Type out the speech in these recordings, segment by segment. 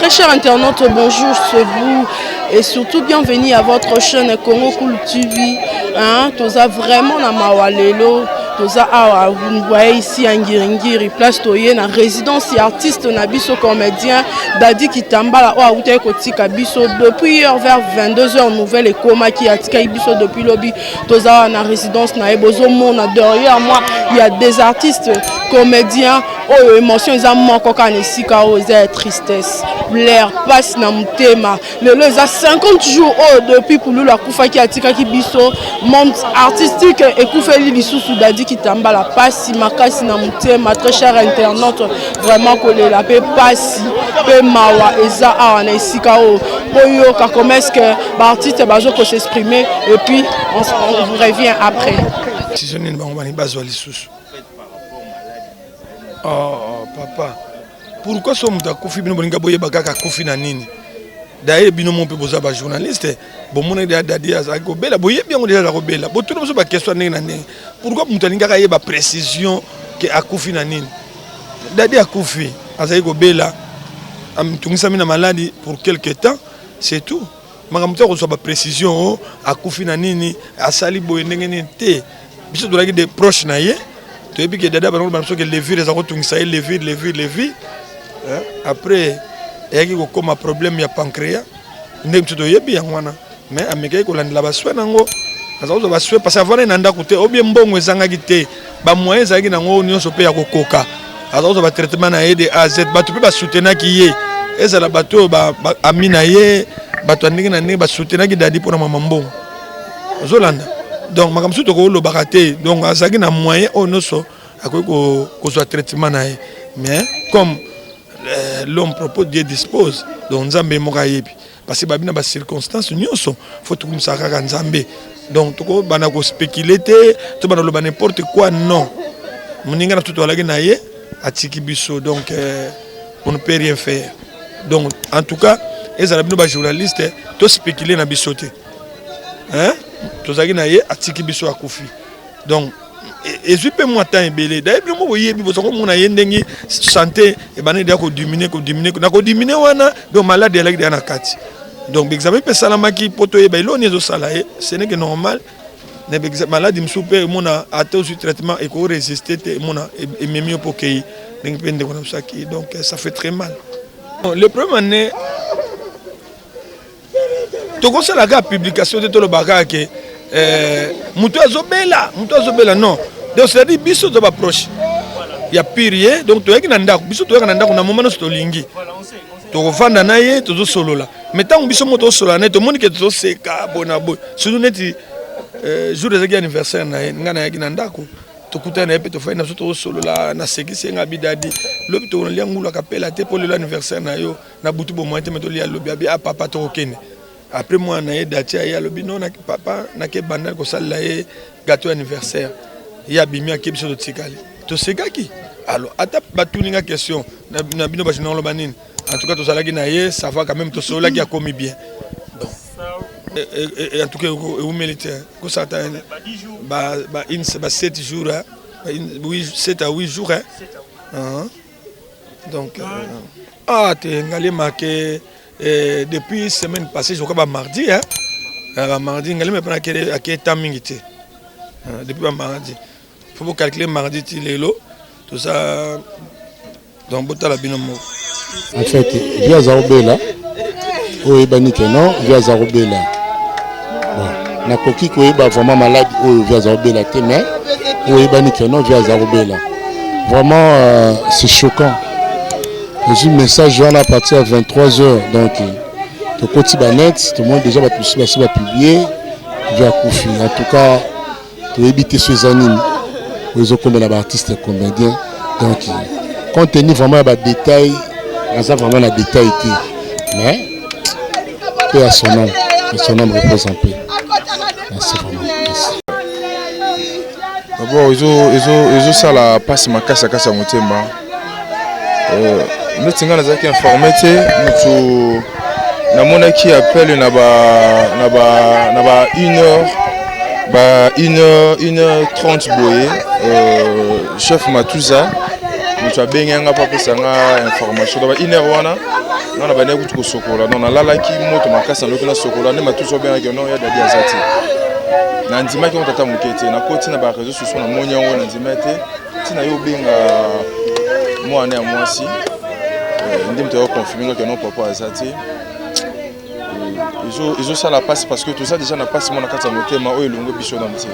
Très chers internautes, bonjour, c'est vous et surtout bienvenue à votre chaîne Congo Cool TV. Hein, toza vraiment na mawa lelo, toza awa, vous nous voyez ici à Ngiringiri, place toye na résidence ya artiste na biso comédien Dadi Kitambala oyo awutaki kotika biso depuis hier vers 22h nouvelle ekomaki atikaki biso depuis lobi. Toza na résidence na ye, bozomona derrière moi il y a des artistes comédiens oyo émotion eza moko kaka na esika oyo eza ya tristesse, l'air passe na motema. Lelo eza 50 jours oyo depuis Pululu akufaki, atikaki biso, monde artistique ekufeli lisusu Dadi Kitambala, pasi makasi na motema. Très cher internaute, vraiment kolela mpe pasi mpe mawa eza awa na esika oyo. Boyoka comment est-ce que baartiste bazo s'exprimer et puis on revient après. Décision nini bango bani bazwa lisusu? Oh, papa, pourquoi so moto akufi, bino bolinga boyeba kaka akufi na nini? Daye bino mo mpe boza bajournaliste, bomonaki deja Dadi azalaki kobela, boyebi yango deja aza kobela, botuna biso baquestion ndenge na ndenge. Pourquoi moto alingaka ayeba précision ke akufi na nini? Dadi akufi, azalaki kobela, atungisami na maladi pour quelque temps, c'est tout. Makambo te akozwa baprécision o akufi na nini, asali boye ndenge nini te. Biso tozalaki de proche na ye, toyebi ke Dada bango bana soki levure eza kotungisa ye, levure, levure, levure. Après eyaki kokóma problème ya pancréas, ndenge biso toyebi yango wana. Mais amekaki kolandela basoin nango, aza kozwa basoin parce que avandaki na ndako te, obie mbongo ezangaki te, bamoyen ezalaki nango nyonso mpe ya kokoka. Aza kozwa batraitement na ye de A à Z. Bato mpe basoutenaki ye, ezala bato oyo ami na ye, bato ya ndenge na ndenge basoutenaki Dadi mpona mama mbongo ozolanda. Donc makambo mosusu tokolobaka te. Donc azalaki na moyen oyo nyonso akoki kozwa traitement na ye, mais comme l'homme propose, Dieu dispose. Donc Nzambe moko ayebi, parce que babi na bacirconstance nyonso faut tokumisaka kaka Nzambe. Donc tokobanda kospéculer te, tobanda koloba n'importe quoi, non. Moninga na biso toalaki na ye atiki biso, donc on ne peut rien faire. Donc en tout cas, ezala bino bajournaliste, tospéculer na biso te, hein? Tozalaki na ye, atiki biso, akufi. Donc ezwi mpe mwa temps ebele. Daye bino mo boyebi, boza komona ye ndenge santé ebandaki deya kodiminuer, kodiminuer na kodiminuer wana. Donc malade alaki deya na kati. Donc baexamen mpe esalamaki mpo toyeba eloni ezosala ye. Ce n'est que normal na maladi mosusu mpe emona ata ozwi traitement, ekorésister te, emona ememi yo mpo okei ndenge mpe ndeko na biso akei. Donc ça fait très mal. Le problème ane, tokosala kaka publication te, toloba kaka ke moto azobela, moto azobela, non. Donc c'est à dire biso toza baproche ya pire ye. Donc toyaki na ndako, biso toyaka na ndako na moma nyonso tolingi, tokovanda na ye, tozosolola. Mais ntango biso mo tozosolola na ye, tomoni ke tozoseka boye na boye, surtout neti jour ezalaki anniversaire na ye, ngai nayaki na ndako, tokutani na ye mpe tofai na biso, tozosolola, nasekisi ye nga abi: "Dadi, lobi tokolia ngulu akapela te mpo lelo anniversaire na yo na butu bomoi te, me tolia lobi." Abi: "A papa, tokokende." Après mwana na ye Dati aye, alobi: "Non papa, nake banda kosalela ye gâteau anniversaire." Ye abimi, ake, biso totikali, tosekaki. Alors ata batuninga question na bino bato, oloba nini? En tout cas tozalaki na ye, ça va quand même, tosololaki, akomi bien. Bon, en tout cas eumeli te, kosala ta ba 7 jours, 7 à 8 jours, hein? Donc ah te, Ngaliema ke depuis semaine passée, je crois ba mardi, hein, ba mardi. Ngaliema mpe ake eta mingi te depuis ba mardi. Faut bocalculer mardi ti lelo toza. Donc botala bino moko. En fait, vieux aza kobela, oyo oyebani ke non, vieux aza kobela. Bon, nakoki koyeba vraiment maladi oyo vieux aza kobela te, mais oyo oyebani ke non, vieux aza kobela. Vraiment c'est choquant. Ozwi message wana à partir ya 23 heures, donc tokoti banet, tomoni déjà bato mosusu basi bapublier vieux akufi. En tout cas toyebi te so eza nini oyo ezokomela baartiste comédien. Donc compte tenu vraiment ya badétail, naza vraiment na détail te, mais paix à son âme, que son âme repose en paix. Merci vraiment, merci. D'abord ezosala mpasi makasi ya kasi ya motema. Neti ngai nazalaki informé te. Motu namonaki appel na ba 1 heure, ba 1 heure, 1 heure 30 boye, chef Matuza. Moto abengi nga mpo apesa nga information. Donc ba une heure wana nga na bandaki kutu kosokola. Donc nalalaki moto makasi naloki nasokola nde matusu abengaki non ya Dadi aza te. Nandimaki yango tata moke te. Nakoti na ba réseaux sociaux namoni yango nandimaki te. Ntina yo obenga mwana ya mwasi nde moto ayo confirme nga ke non papa aza te. Ezosala mpasi parce que toza déjà na mpasi mwana kati ya motema oyo elongo biso nanu te.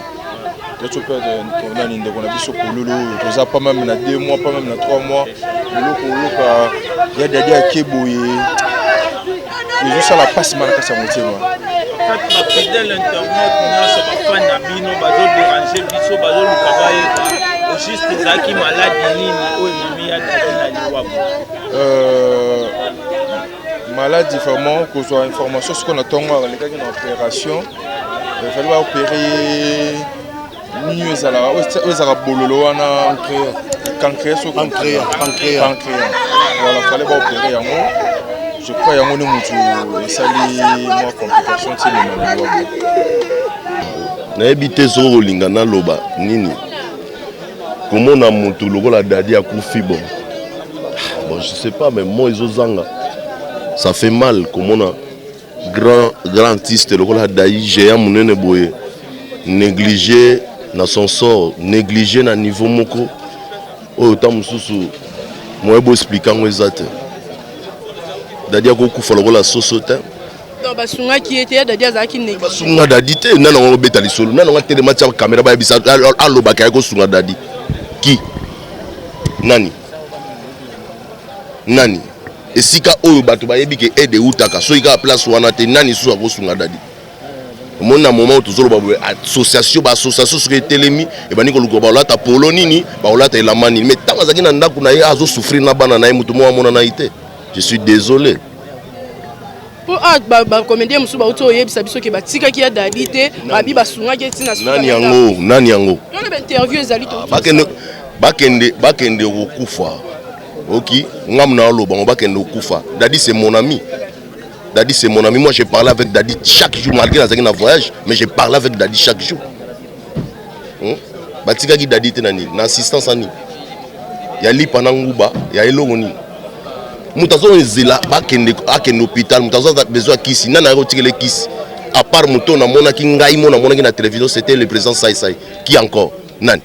Toperdre nani ndeko na biso kololo oyo toza pas même na 2 mois, pas même na 3 mois. Eloko oloka ya Dadi ake boye ezosala mpasi mwana kati ya motema. Bafidèle internaute nyonso, bafani na bino bazoderange biso, bazoluka bayeba au juste ezalaki maladi nini oyo ememi ya Dadi na liwa. Maladi vraiment kozwa information sikoyo na ntongo alekaki na opération, efali baopere nini ezalaka oyo ezalaka bololo wana pancréas, so pancréas, pancréas, voilà, fallait baopere yango. Je crois yango nde motu esali mwa complication ti emema na liwa. Nayebi te soki kolinga naloba nini. Komona motu lokola Dadi akufi, bon bon, je sais pas, mais moi ezozanga, ça fait mal komona grand grand artiste lokola Dadi, géant monene boye, négligé na son sort, négligé na niveau moko oyo ta mosusu moye boexplike yango eza te. Dadi akokufa lokola soso te. Donc basungaki ye te, ya Dadi azalaki négligé. Basunga Dadi te. Nani yango obeta lisolo? Nani yango atelema tia caméra bayebisa alobaka ye kosunga Dadi ki nani nani? Esika oyo bato bayebi ke aide eutaka, soki kaka place wana te, nani susu akosunga Dadi? Omoni, na moment oyo tozoloba boye, association, baassociation soki etelemi, ebandi koluka baolata polo nini, baolata elamba nini. Mais ntango azalaki na ndako na ye, azosouffrir na bana na ye, moto moko amona na ye te. Je suis désolé. Mpo a bacomédien mosusu bauti oyebisa biso ke batikaki ya Dadi te, babi basungaki etina. Nani yango? Nani yango? Wana bainterview ezali. Bakende, bakende, bakende kokufa. Oki ngamu na oloba ngo, bakende kokufa. Dadi, c'est mon ami. Dadi, c'est mon ami. Moi, je parlais avec Dadi chaque jour, malgré nazalaki na voyage, mais je parlais avec Dadi chaque jour, Batikaki Dadi te na nini? Na assistance ya nini? Ya lipa na nguba ya eloko nini? Moto azozela bakende, akende hôpital, moto aza besoin ya kisi, nani ayaki kotikela kisi à part moto namonaki ngai mo namonaki na télévision? C'était le président Sai Sai. Qui encore? Nani?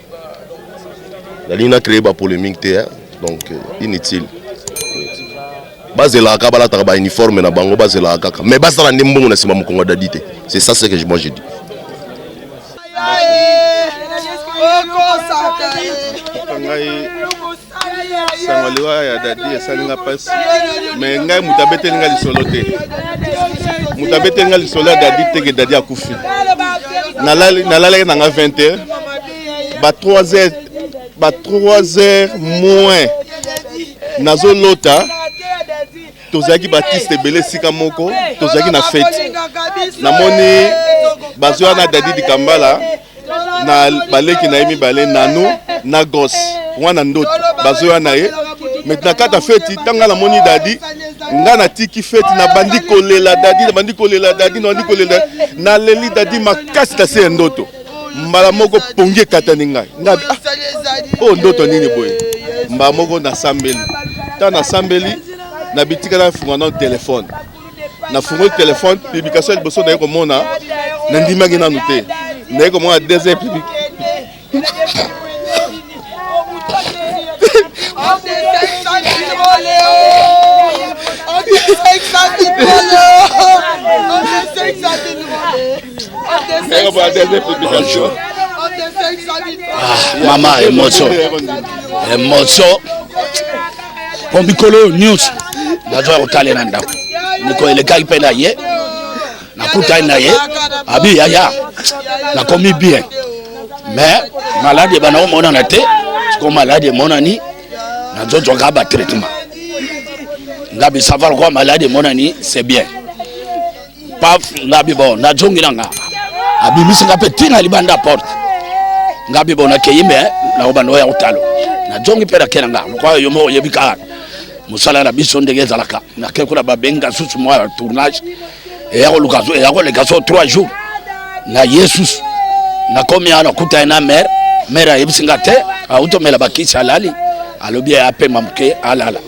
Nalingi na créer bapolémique te, donc inutile. Bazelaka kaka, balataka bauniforme na bango, bazelaka kaka, mais basala nde mbongo na nsima mokongo ya Dadi te. C'est ça ce que moi je dis. Ngai sango liwa ya Dadi esali nga mpasi, mais ngai moto abeteli nga lisolo te, moto abeteli nga lisolo ya Dadi te ke Dadi akufi. Nalalaki na nga 20 heures, ba 3 heures, ba 3 heures moins, nazolota tozalaki baartiste ebele esika moko, tozalaki na fête. Namoni bazwa na Dadi Dikambala na baleki na ye mibale, Nano na Gos wana. Ndoto bazoya na ye. Mais na kati ya feti, ntango nga namoni Dadi, nga natiki feti, nabandi kolela Dadi, nabandi kolela Dadi, nabandi kolela, naleli Dadi makasi na se ya ndoto. Mbala moko pongi ekatani ngai. Ngai ah, oyo ndoto nini boye? Mbala moko nasambeli. Ntango nasambeli, nabitika, nafunga nano telefone. Nafungoli telefone, publication ya liboso naye komona, nandimaki nanu te. Naye komona deuxième public Bonjour. Ah, mama, émotion, émotion, mpo mikolo oyo nyonso nazwa kotalela ndako. Mikolo elekaki mpe na ye, nakutani na ye, abi yaya, nakomi bien, mais maladi ebanda komonana te. Siko maladi emonani, nazozwaka batraitement. Ngabi savoir kwa maladi emonani, c'est bien. Paf, ngabi bon, nazongi na nga, abimisi nga mpe ntina libanda porte. Ngabi bon, nakei, me nakobanda oya kotalo. Nazongi mpe nake na nga. Lokola yo moko oyebi kaka mosala na biso ndenge ezalaka, nake kuna, babenga susu mwa tournage eya koluka, eya koleka so 3 jours na ye susu. Nakomi awa, nakutani na mare. Mare ayebisi nga te automela bakisi, alali. Alobi apema moke alala.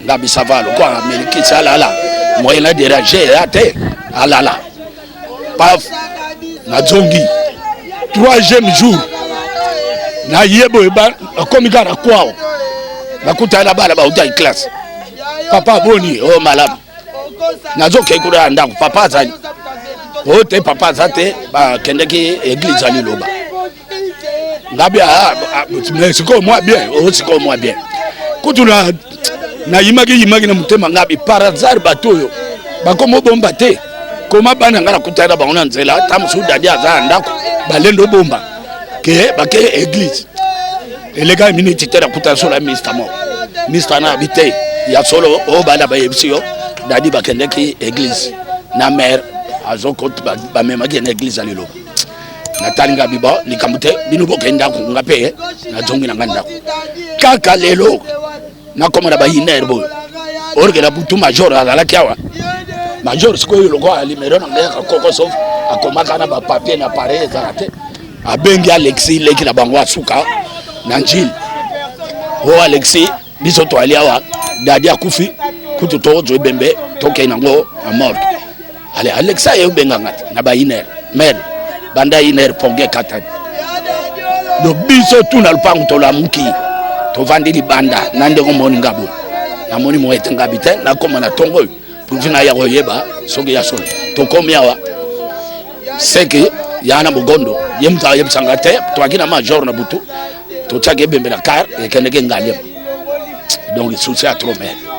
Ngabi ça va lokola ameli kisi alala. Moyen na déranger ya te alala. Paf nazongi troisième jour naye boye akomi kaka na kwao nakutana na bana bautaki classe papa boni o oh, malamu nazokei kuna ya ndako papa azali oyo oh, te papa aza te bakendeki eglise ya liloba ngabi ah, ah, sikoyo mwa bien oyo oh, sikoyo mwa bien kutu na nayimaki yimaki na motema ngabi par hasard bato oyo bakoma obomba te koma bana ngai nakutani na bango na nzela ta mosusu dadi aza na ndako balendo obomba ke bake eglise elekaki miniti te nakutani solo ya mista moko mista na abi te ya solo oyo bana bayebisi yo dadi bakendeki eglise na mare azokot bamemaki ye na eglise ya liloba natali nga biba likambo te bino bokei ndako nga mpe nazongi na nga ndako kaka lelo nakoma na bainer boye orke na butu major azalaki awa major sikoyo lokola limero na ngai koko sauf akomaka na bapapier na pareil ezala te abengi alexi leki na bango asuka na njili o alexi biso toali awa dadi akufi kutu tozwa ebembe tokei nango na morgue ale alexa ye obenga nga te na ba iner merde banda iner ponge ekatani do biso tu na lupangu tolamuki tovandi libanda na ndenge omoni nga boye namoni moye te ngabi te nakoma na ntongo oyo pourvu naya koyeba soki ya solo tokomi awa seke ya na mogondo ye moto ayebisa nga te toaki na major na butu totiaki ebembe na car ekendeki ngaliema donc souci ya trop merde.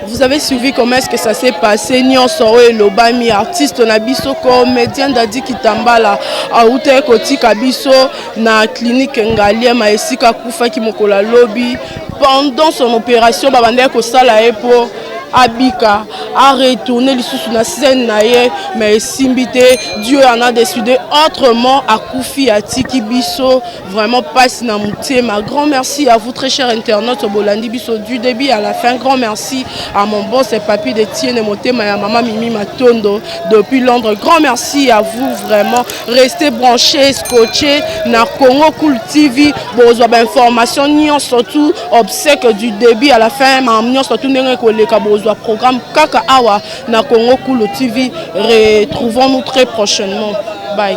Vous avez suivi comment est-ce que ça s'est passé nyonso oyo elobami artiste na biso comédien Dadi Kitambala awutaki kotika biso na clinique Ngaliema esika akufaki mokolo ya lobi pendant son opération babandaki kosala ye mpo abika a retourner lisusu na scène na ye mais esimbi te Dieu en a décidé autrement akufi atiki biso vraiment pasi na motema grand merci à vous très cher internaute bolandi biso du début à la fin grand merci à mon boss et papi de Tiene motema ya mama Mimi Matondo depuis Londres grand merci à vous vraiment restez branchés scotchés na Congo Cool TV bozwa ba information nyonso tout obsèque du début à la fin makambo nyonso tout ndenge koleka bozwa programme kaka awa na Congo Cool TV retrouvons-nous très prochainement bye.